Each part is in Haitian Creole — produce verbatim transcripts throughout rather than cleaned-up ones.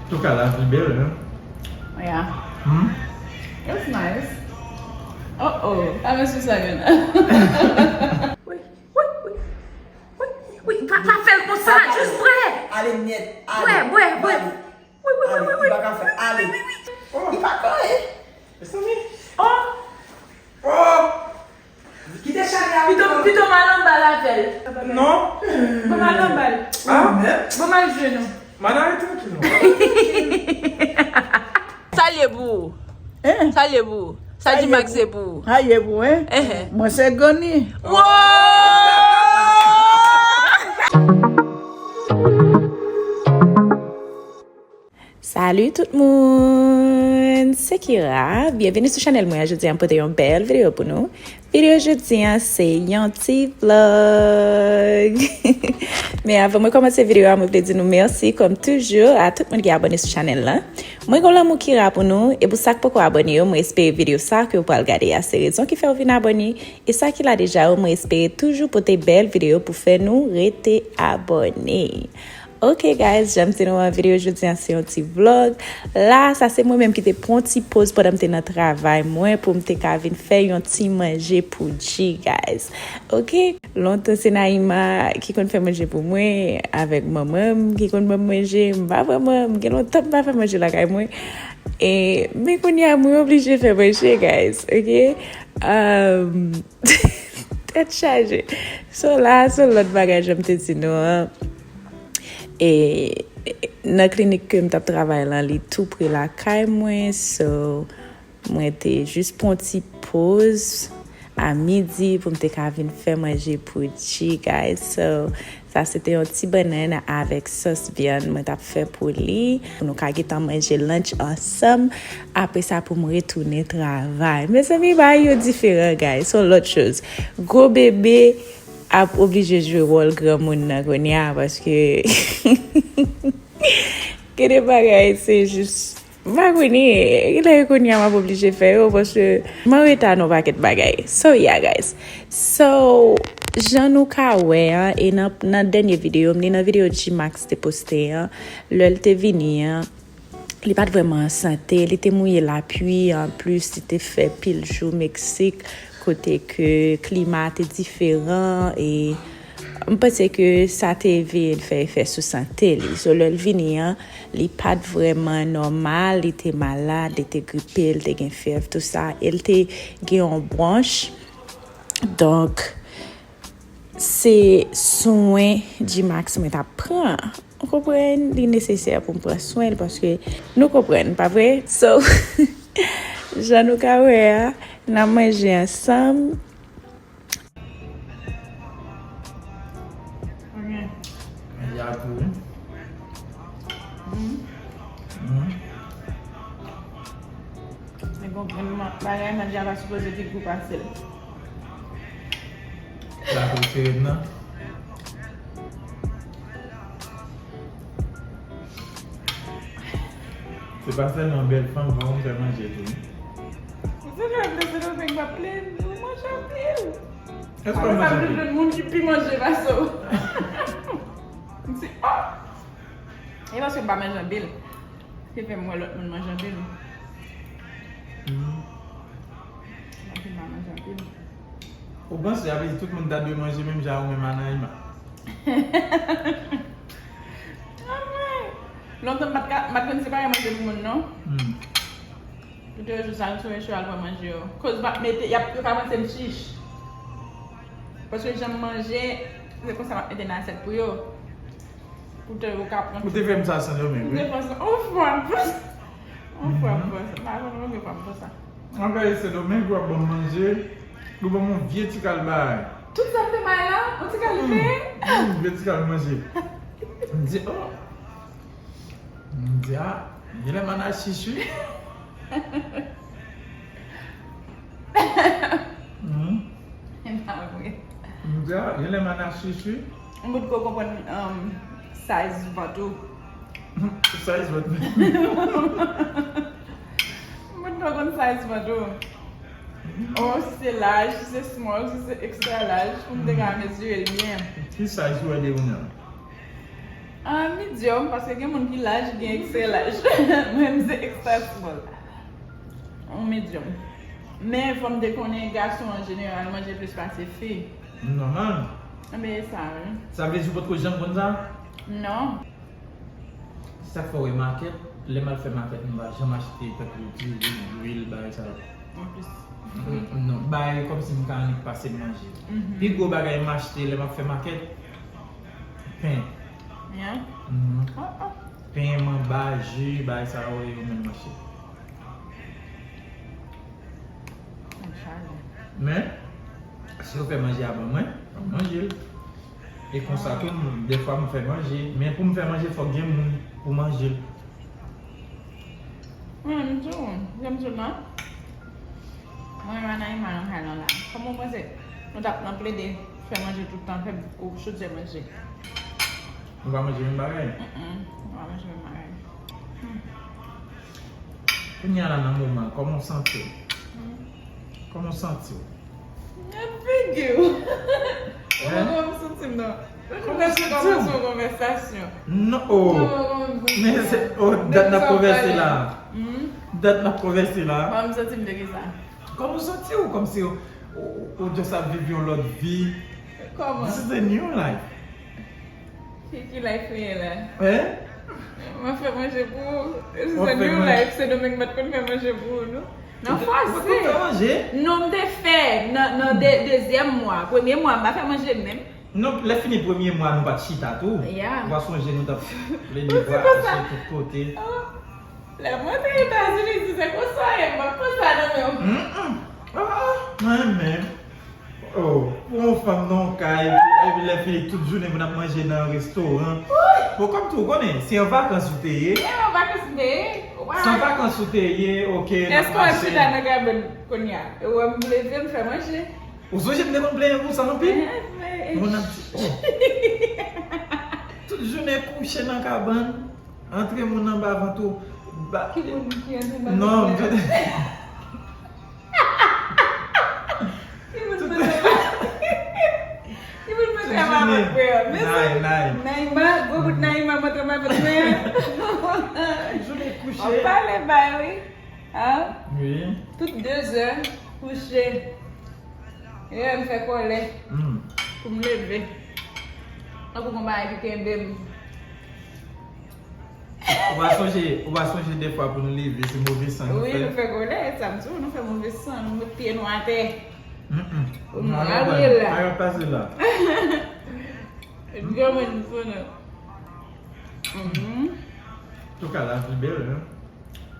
Antouka, lavi bèl, hein? Yeah. Hmm? It's nice. Oh oh. Sa mesye sa gen. Wi, wi, wi. Wi, wi. Pa, pa fè l konsa. Jis bwè. Ale nèt. Bwè, bwè, bwè. Wi, wi, wi, wi, wi. Li pa ka fè. Ale. Wi, wi, wi. Oh, Li pa ka, eh. Mezanmi. Oh. Oh! Kite chane a. Pito, pito m al anba l avè l. Non. Bon, m al anba l. Ah? Bon, m al jwe nou. Mana, rete trankil non. Sa l ye pou ou? Hein? Sa l ye pou ou? Sa G-Max ye pou ou? Sa ye pou, hein? Ehe. Mwen se Goni. Wow! Salut tout moun! Se Kira. Byenveni sou chanèl mwen an. Jodi an, m pote yon bèl videyo pou nou. Videyo jodi an, se yon ti vlog. Men avan mwen kòmanse videyo a, mwen vle di nou mèsi, kòm toujou, a tout moun ki abòne sou chanèl la. Mwen gen lanmou Kira pou nou, e pou sa k poko abòne yo, mwen espere videyo sa ke w pral gade a, se rezon ki fè w vin abòne. E sa ki la deja yo, mwen espere toujou pote bèl videyo pou fè nou rete abòne. Ok guys, jan m di nou an, videyo jodi an se yon ti vlog. La, sa se mwen menm ki te pran yon ti poz pandan m te nan travay mwen pou m te ka vin fè yon ti manje pou G guys. Ok, lontan se Naïma ki konn fè manje pou mwen avèk manman m ki konn ban m manje. M pa vrèman, m gen lontan m pa fè manje lakay mwen. E, men kounye a mwen oblije fè manje guys, ok? Um, tèt chaje. So la, se lòt bagay jan m te di nou an. E nan klinik ke m t ap travay lan, li tou pre lakay mwen. So, mwen te jis pran yon ti poz a midi pou m te ka vin fè manje pou G guys. So, sa se te yon ti bannann avèk sòs vyann mwen t ap fè pou li. Pou nou ka gentan manje lunch ansanm. Apre sa, pou m retounen travay. Mezanmi, bagay yo diferan, guys. Se yon lòt choz. Gwo bebe ap oblije jwe wòl granmoun nan kounye a, paske gen de bagay, se jis, m pa konnen, gen lè kounye a m ap oblije fè yo, paske m an reta nan yon pakèt bagay. So, yeah, guys. So, jan nou ka wè an, e nan, nan dènye videyo m, li nan videyo G-Max te poste an, lè l te vini an, li pa t vrèman an sante, li te mouye lapli, anplis, li te fè pil jou Meksik, kote ke klima te diferan, e m panse ke sa te vin fè efè sou sante li. So, lè l vini an, li pa t vrèman nòmal, li te malad, li te gripe, li te gen fyèv, tou sa, e l te gen yon bwonch. Donk, se swen G-Max mwen t ap pran. Ou konprann? Li nesesè pou m pran swen l paske nou konprann, pa vre? So, jan nou ka wè a, n ap manje ansanm. Manje a tou, wi. Mhm. Men bon, men ma- bagay manje a pa sipoze pi gou pase l. Sa tou sere m nan. Se pa sèlman bèl fanm, fò m fè manje tou. Se jan de se domen m ap plenn, nou manje anpil. Èske w Apre sa, manje m jwenn moun ki pi manje pase w. M di, oh! E paske m pa manje anpil. Se fè m wè lòt moun manje anpil. Hmm. Paske m pa manje anpil. Ou panse, sa vle di tout moun ta dwe manje menm jan ou menm, Anaïma? Lontan m pa t ka, m pa t konn separe manje pou moun, non. Hmm. Pou te jou sa, m sou recho al pran manje yo. Koz m ap mete, y ap, yo ka panse m chich. Paske jan m manje, se konsa m ap mete nan asyèt pou yo. Pou te yo ka pran. Ou te fè m sa Sendomeng, M te wi. Fè sa. On fwa, m fè sa. On fwa, m fè sa. M pa konn konbyen fwa m fè sa. Anpè Sendomeng, ou ap ban m manje, ou ban m yon vye ti kal bagay. Tout sa m te bay la, on ti kal li peye. Mm, vye ti kal manje. M di, oh. M di, ah, gen lè m anachich, wi. Hmm. E pa vre. M di, ah, gen lè m anachich, wi. M potko konprann, um, size vant ou. Size vant mwen. M potko konn size vant ou. Oh, si se large, si se small, si se extra large, pou m te ka mezire l byen. Ki size ou wè de ou nan? Ah, medium, paske gen moun ki laj, gen ekstra laj. Mwen, m se ekstra small. On medium. Men, fò m te konnen, gason an jeneral manje plis pase fi. Nòmal. Anben, e sa, wi. Sa vle di ou potko janm konn sa? Non. Se sa k fè w wè makèt, lè m al fè makèt, m pa janm achte tankou diri, lwil, bagay sa yo. Anplis. Mhm. Non, bagay kòmsi m ka annik pase m manje. Mhm. Pi gwo bagay m achte lè m ap fè makèt, pen. Yeah? Mhm. Ah, ah. Pen, manba, ji, bagay sa yo, yo menm m achte. Men, si yo fè manje a ban mwen, m ap manje l. E konsa tou, m- defwa m fè manje. Men pou m fè manje, fòk gen moun pou manje l. Mwen, m di w, jan m di w la. Mwen, Ranaïma nan kay lan la. Kòman w panse nou t ap nan plede fè manje tout tan, fè ou choute manje? Nou pa manje menm bagay? Mm-mm, nou pa manje menm bagay. Hmm. Kounye a la nan moman, kòman w santi w? Hmm. Kòman w santi w? Gad figi w. Ou pa konn kòman m santi m non. Kòman w santi w? Kòmanse yon konvèsasyon. Non, oh. Men se, oh, dat n ap konvèse la. Hmm? Dat n ap konvèse la. Kòman m santi m de kisa? Kòman w santi w? Kòmsi w, w, w just ap viv yon lòt vi. Kòman? This is a new life. Ki, ki life li ye la? Hein? Mwen fè manje pou ou. This is a new life. Sendomeng pa t konn fè manje pou ou, non? Nan fòse. Ou pa t konn fè manje? Non, m te fè nan, nan de, dezyèm mwa. Premye mwa, m pa fè manje menm. Non, lè fini premye mwa, nou pa t chita tou. Yeah. Ou pa sonje nou t ap plede vwayaje tout kote. Oh. Lè m antre Etazini, si se konsa w ye, m p ap pran sa nan men w. Mm-mm. Ah, mwen menm. Oh, pou yon fanm nan yon kay, epi, epi lè fini tout jounen pou n ap manje nan restoran. Bon, kòm tou, ou konnen, se an vakans ou te ye. E an vakans m te ye. Why? Se an vakans ou te ye, ok, n ap mache. Èske w ap chita nan kabann kounye a? E w wè m leve, m fè manje. Ou sonje m te konn plenyen pou sa anpil? Moun ap di, oh. Tout jounen kouche nan kabann, antre moun anba vant ou. Ki moun ki antre anba vant ou? Non, m te Ki moun mete ma, ki moun mete ma nan kwen an? Men se Naïma, gwo bout Naïma mete ma nan kwen an. Jounen kouche. Ou pale bay wi. Hein? Wi. Tout de zè kouche. E m fè kòlè. Hmm. Pou m leve. Tankou gon bagay ki kenbe m. Ou pa sonje, ou pa sonje defwa pou nou leve, se move san nou fè. Wi, nou fè kòlè, sa m di w, nou fè move san, nou met pye nou atè. Mm-mm. Pou nou ale la. Ayo pase la. Granmoun pou nou. Mhm. Antouka, lavi bèl, hein?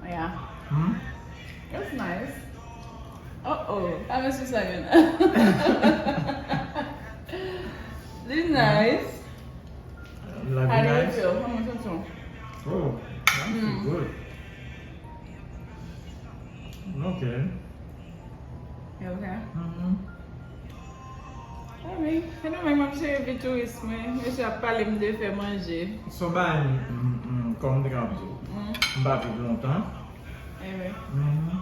Yeah. Hmm? It's nice. Oh oh, pa mèt sou sa, Yona. Li nice. Lavi nice. How do you feel? Kòman w santi w? Oh, I feel good. Ok. You okay? Mm-hmm. Anyway, fenomen m ap cheri vi touris mwen. Mesye ap pale m de fè manje. Se yon bagay m, m, m, kòm m te ka ap di w. Mm. M pa viv lontan. Anyway. Mm-hmm.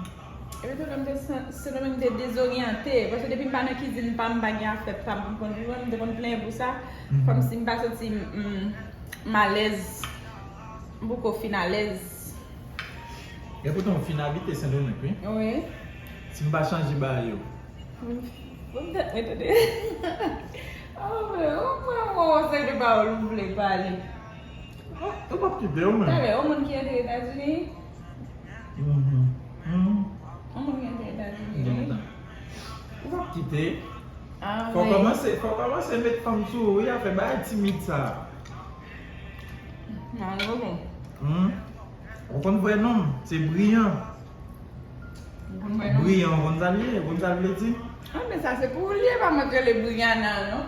Epi tou, m te san- se nan menm te dezoryante. Paske depi m pa nan kizin pa m, m pa gen afè pa m, m konn, m te konn plenyen pou sa. Mm-hmm. Kòmsi m pa santi m, m, m alèz. M poko fin alèz. Epoutan w fin abite Sendomeng, wi. Wi. Si m pa chanje bagay yo. Bon, tèt mwen tande. Oh, men, ou pran yon seri de pawòl ou vle pale. Ou p ap kite yo, men. Talè, yon moun ki antre Etazini. Mhm. Mhm. Yon moun ki antre Etazini, wi. Ou p ap kite. Ah, fò kòmanse, fò kòmanse met fanm sou ou, wi, afè bagay timid sa. Nan, non, non. Hmm. Ou konn vrè non m, se Brian. Ou konn vrè non m? Brian, ou konn sa l ye? Ou konn sa l vle di? Ah, men sa se pou ou l ye, pa mwen k rele Briana, non.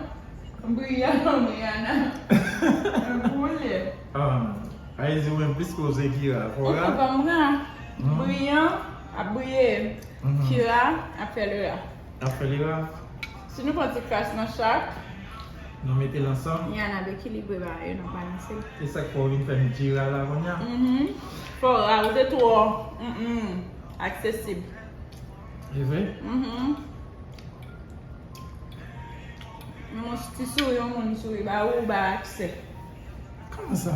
Brian, Briana. Se pou ou l ye. Ah, a di ou menm plis ke w se Kira. Fò ra. Ou konprann ra. Hmm. Brian ap briye. Mhm. Kira ap fè le ra. Ap fè le ra. Si nou pran ti kras nan chak. Nou mete l ansanm. Yana ap ekilibre bagay yo nan balanse l. Se sa k fè w vin fè m Kira la kounye a. Mhm. Fò ra, ou te twò, mm, aksesib. E vre? Mhm. Men yon ti souri, yon moun souri ba ou, ou ba aksè. Kòman sa?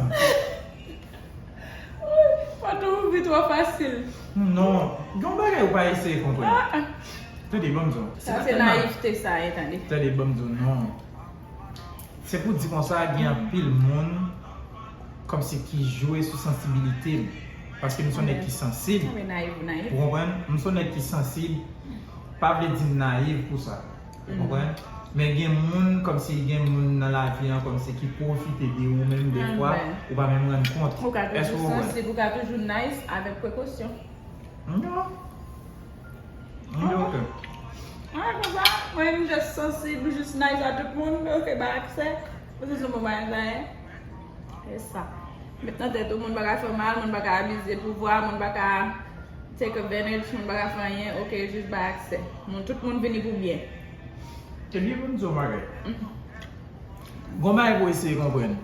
Patwon, ou ri twò fasil. Non, gen yon bagay ou pa eseye konprann. Ah, ah. Tande, ban m di w. Sa se nayivte sa ye, tande. Tande, ban m di w, non. Se pou di konsa, gen anpil moun kòmsi ki jwe sou sansibilite m. Paske m se yon nèg ki sansib. Ou konprann? M se yon nèg ki sansib. Pa vle di m nayiv pou sa. Ou konprann? Men gen moun, kòmsi gen moun nan lavi an, kòmsi ki pwofite de ou menm defwa, ou pa menm rann kont. Èske ou konprann? Ou ka toujou sansib, ou ka toujou nice avèk prekosyon. Non. M di ok. Ah, konsa, mwen, m just sansib, m just nice a tout moun, ok, bay aksè. Paske se yon bon bagay sa ye. E sa. Met nan tèt ou, moun pa ka fè w mal, moun pa ka abize pouvwa, moun pa ka take advantage, moun pa ka fè anyen, ok, jis bay aksè. Moun, tout moun vini pou byen. Ebyen, pou m di w yon bagay. Gon bagay pou eseye konprann.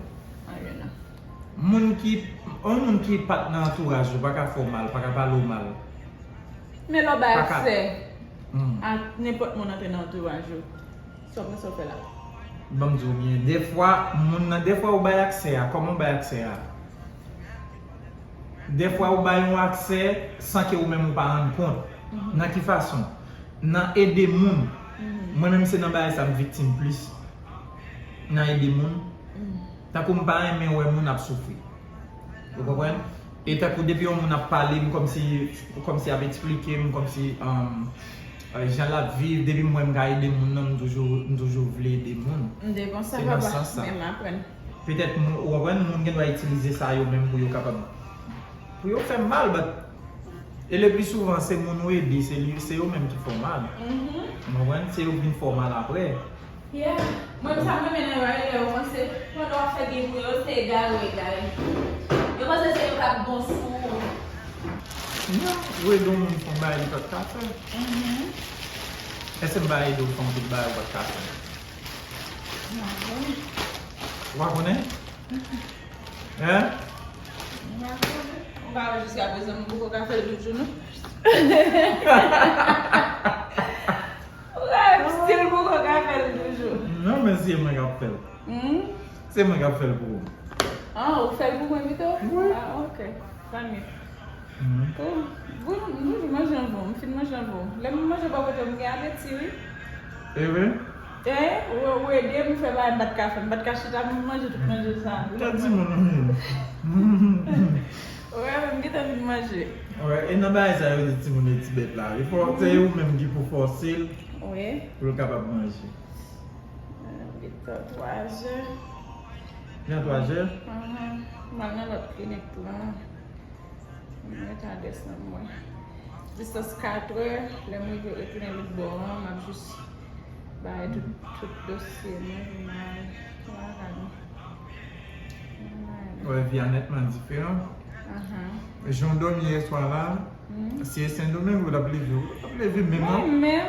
Moun ki, yon moun ki pa t nan antouraj ou, pa ka fè w mal, pa ka pale w mal. Men lè w bay aksè a nenpòt moun antre nan antouraj ou, sa w panse w fè la? Ban m di w byen, defwa, moun nan, defwa ou bay aksè a, kòman ou bay aksè a? Defwa ou bay yon aksè san ke ou menm ou pa rann kont. Nan ki fason? Nan ede moun. Mwen menm se nan bagay sa m viktim plis. Nan ede moun. Tankou m pa renmen wè moun ap soufri. Ou konprann? E tankou depi yon moun ap pale m kòmsi, kòmsi ap eksplike m, kòmsi, um, jan l ap viv, depi m wè m ka ede moun nan, m toujou, m toujou vle ede moun. M te konsa, papa, men m aprann. Petèt, ou konprann, moun gen dwa itilize sa yo menm pou yo kapab, pou yo fè m mal, but, e le pli souvan, se moun ou ede, se li, se yo menm ki fè w mal. Ou konprann? Se yo k vin fè w mal apre. Yeah. Mwen, sa m renmen nan yo a, lè yo panse, pandan w ap fè gen pou yo, se egare w egare. Yo panse se yo k ap bon sou ou. Non, ou ede yon moun fè yon bagay li pa t ka fè. Èske m pa ede w fè yon tout bagay ou pa t ka fè? Ou pa konnen? Hein? Ou pa wè jiskaprezan m poko ka fè l toujou, non? Ou ka wè m still poko ka fè l toujou. Non, men se mwen k ap fè l. Hmm? Se mwen k ap fè l pou ou. Ah, ou fè l pou mwen pito? Wi. Ah, ok. Tant mieux. Wi, m toujou manje anvan w, m fin manje anvan w. Lè m manje bò kote w, m gen apeti, wi. E vre? E, ou, ou ede m fè bagay m pa t ka fè. M pa t ka chita pou m manje tout manje sa. Ou ta di moun anyen. Ou wè, m gentan fin manje. Wi, e nan bagay sa yo di timoun e ti bèt la. Li fò, se ou menm ki pou fòse l pou l kapab manje. Gentan twa zè. Gentan twa zè? Aham. M al nan lòt klinik tou, non. Mwen ret a dèsan mwen. Jis kat è, lè m rive retounen lòt bò an, m ap jis bay tout, tout dosye mwen, pou m al lakay mwen. Wè, vi a nètman diferan. Jan w dòmi yèswa la, si e Sendomeng, ou t ap leve, ou t ap leve menm, non? Mwen menm.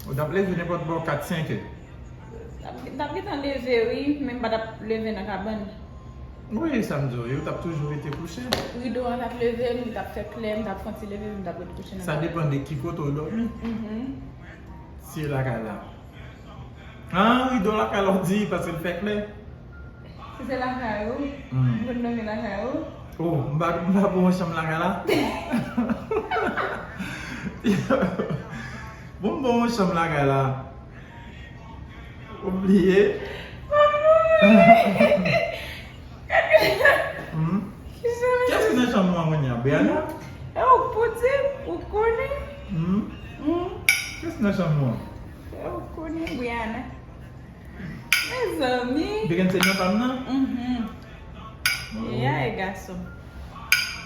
Ou t ap leve nenpòt bò kat, senk è. T ap, t ap gentan leve, wi, men m pa t ap leve nan kabann. Wi, sa m di w, yo t ap toujou rete kouche. Rido an t ap leve, m t ap fè klè, m t ap fè yon ti leve, m t ap ret kouche nan kabann. Sa depann de ki kote w dòmi. Si e lakay la. Ah, rido lakay la w di, paske l fè klè. Si se lakay ou, m konn dòmi lakay ou. Oh, m pa, m pa bon yon chanm lakay la. Bon, m bon yon chanm lakay la. Ou bliye? Hmm? Kiyès ki nan chanm ou an kounye a? Brianna? E ou k pou di m, ou konnen. Hmm? Hmm? Kiyès ki nan chanm ou an? E ou k konnen, Brianna. Mezanmi. Brianna se non pa m nan? Mhm. Oh. Ya, e gason.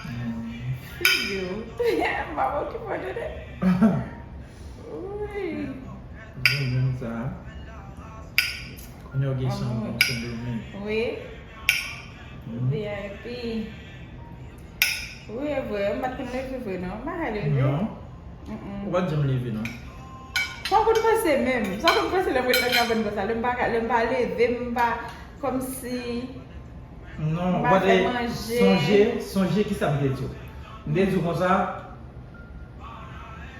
Hmm. Figi w. M pa okipe w tande. Wi. Bon, menm sa. Kounye a w gen chanm kòm Sendomeng. Wi. V I P. Wi, e vre, m pa t konn leve vre, non. M pa ka leve. Non. Mm-mm. Ou pa t janm leve, non. Sa w konn panse menm? Sa w konn panse lè m ret nan kabann konsa? Lè m pa ka, lè m pa leve, m pa, kòmsi, non, m pa fè manje. Sonje, sonje kisa m te di w. M te di w konsa,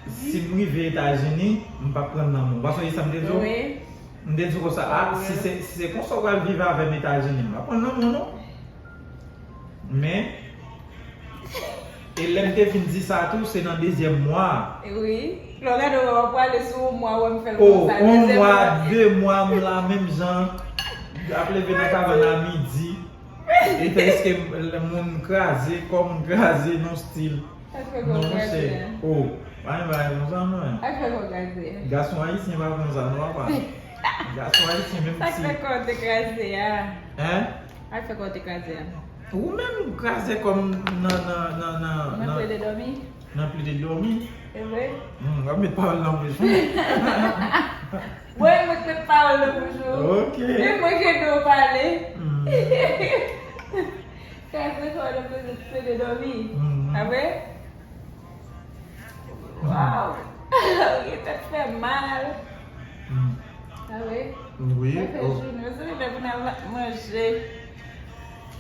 si m rive Etazini, m p ap pran nan men w. Ou pa sonje sa m te di w? Wi. M te di w konsa, a, si se, si se konsa w pral viv avè m Etazini, m p ap pran nan men w, non. Men, e lè m te fin di sa tou, se nan dezyèm mwa a. Wi. Lè w gade w ap prale sou yon mwa, wè m fè l Oh, konsa. yon Dezyèm mwa, mwa. De mwa, m la menm jan. Ap leve nan kabann a midi. E tèske moun kraze, kò moun kraze, non stil. Èske Non, w kraze? monchè. Oh, pa gen bagay konsa, non. Èske w kraze? Gason ayisyen pa konsa, non, papa. Gason ayisyen, menm Sa k si. Fè kò w te kraze a? Hein? Sa k Fè kò w te kraze a? Ou menm kraze kò m nan, nan, nan, nan, Mwen nan, plede dòmi? Nan plede dòmi. E vre? Hmm, w ap met pawòl nan bouch mwen. Mwen, mwen k met pawòl nan bouch ou. Ok. E mwen k ede w pale. Hmm. Kraze kò w nan plede, plede dòmi. Mhm. A vre? Wow! Ou gen tèt fè mal. Hmm. A vre? Wi. Mwen fè Oh. Jounen, se lè pou n al manje.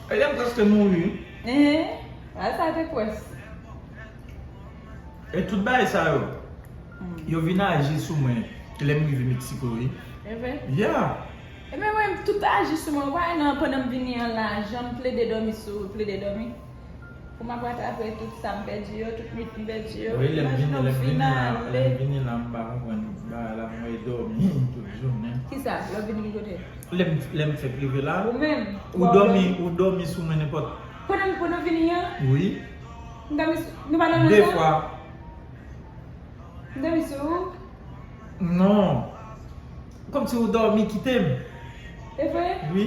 E y ap prèske mouri. Ehe. A sa te kwès. E tout bagay sa yo, yo vin aji sou mwen lè m rive Meksiko, wi. E vre? Yeah. E men mwen, tout aji sou mwen, wè nan pandan m vini an la, jan m plede dòmi sou, plede dòmi. Pou m ap ratrape tout sa m pèdi yo, tout nwit m pèdi yo. Wi, lè m vini, Vin lè m vini la, ale. Lè m vini la, m pa konprann bagay la, mwen dòmi tout jounen. Kisa? Lè w vin ki kote? Lè m, lè m fèk rive la, Ou menm? ou dòmi, ou dòmi sou mwen nenpòt. Pandan, pandan w vini an? Wi. M dòmi sou, nou pa nan De menm chan? Fwa. M dòmi sou ou? Non. Kòmsi ou dòmi kite m. E vre? Wi.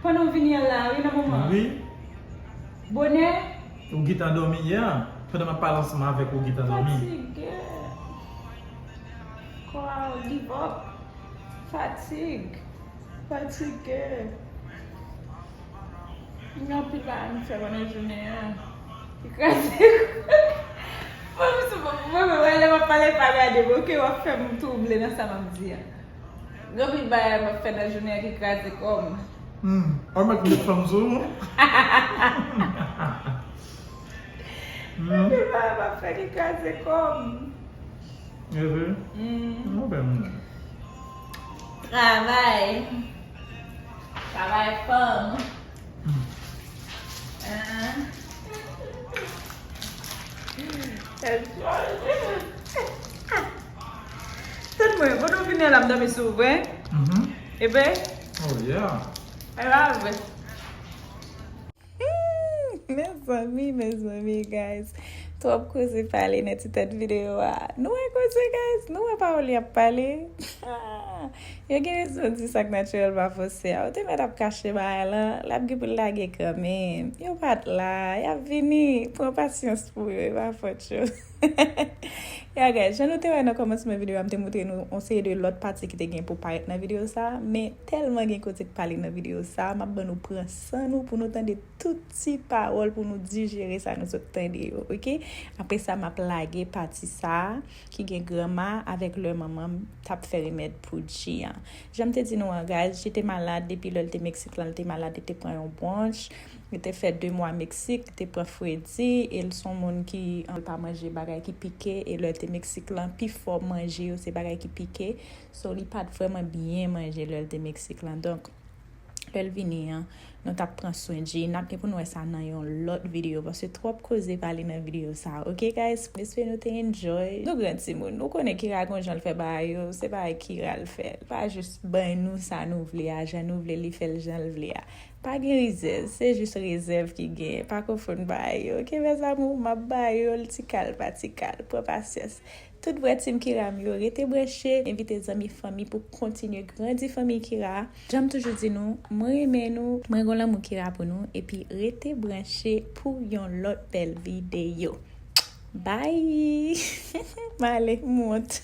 Pandan w vini an la, wi, nan moman. Wi. Bonè? Ou gentan dòmi yè. Pandan m ap pale ansanm avèk ou, ou gentan dòmi. Fatige. Kò a give up. Fatig. Fatige. Gen anpil bagay m fè pandan jounen an. Ki kraze. Mwen, mwen, mwen, mwen, lè m ap pale, pa gade m, oke, w ap fè m twouble nan sa m ap di a. Gen anpil bagay m ap fè nan jounen an ki kraze kò m. Hmm. Ou mèt met fanm sou ou. Hmm. Anpil bagay m ap fè ki kraze kò m. E vre? Hmm. Mwen fè moun. Travay. Travay fanm. Hmm. Ah. Tann mwen, pandan w vini an la, m dòmi sou ou, vre? Mhm. E vre? Oh yeah. E pa vre? Hmm, mezanmi, mezanmi, guys. Twòp koze pale nan ti tèt videyo a. Nou wè koze, guys? Nou wè pawòl y ap pale? Ah, yo gen rezon di sa k natirèl pa fòse a. Ou te mèt ap kache bagay lan, l ap gen pou l lage kanmenm. Yo pa t la, y ap vini. Pran pasyans pou yo, e pa fòt yo. Ya, guys, jan nou te wè nan kòmansman videyo a, m te montre nou yon seri de lòt pati ki te gen pou parèt nan videyo sa a, men tèlman gen koze k pale nan videyo sa a, m ap ban nou pran san nou pou nou tande tout ti pawòl pou nou dijere sa nou sot tande yo, oke? Apre sa, m ap lage pati sa a ki gen granma avèk lè manman m t ap fè remèd pou G an. Jan m te di nou an, guys, G te malad depi lè l te Meksik lan, l te malad, li te pran yon bwonch. Li te fè de mwa Meksik, li te pran fredi, e l se yon moun ki, um, pa manje bagay ki pike, e lè l te Meksik lan, pifò manje yo se bagay ki pike. So, li pa t vrèman byen manje lè l te Meksik lan. Donk, lè l vini an, nou t ap pran swen G. N ap gen pou nou wè sa nan yon lòt videyo, paske twòp koze pale nan videyo sa. Oke, guys? M espere nou te enjoy. Nou gran timoun, nou konnen Kira gon jan l fè bagay yo, se bagay Kira l fè. L pa jis ban nou sa nou vle a, jan nou vle, li fè l jan l vle a. Pa gen rizèz, se jis rezèv ki gen. Pa konfonn bagay yo. Oke, mes amours, m ap ba yo l ti kal pa ti kal. Pran pasyans. Tout vrè team Kira m yo, rete branche, envite zanmi, fanmi pou kontinye grandi fanmi Kira. Jan m toujou di nou, mwen renmen nou, mwen gon lanmou Kira pou nou, epi rete branche pou yon lòt bèl videyo. Bye! M ale, m wont.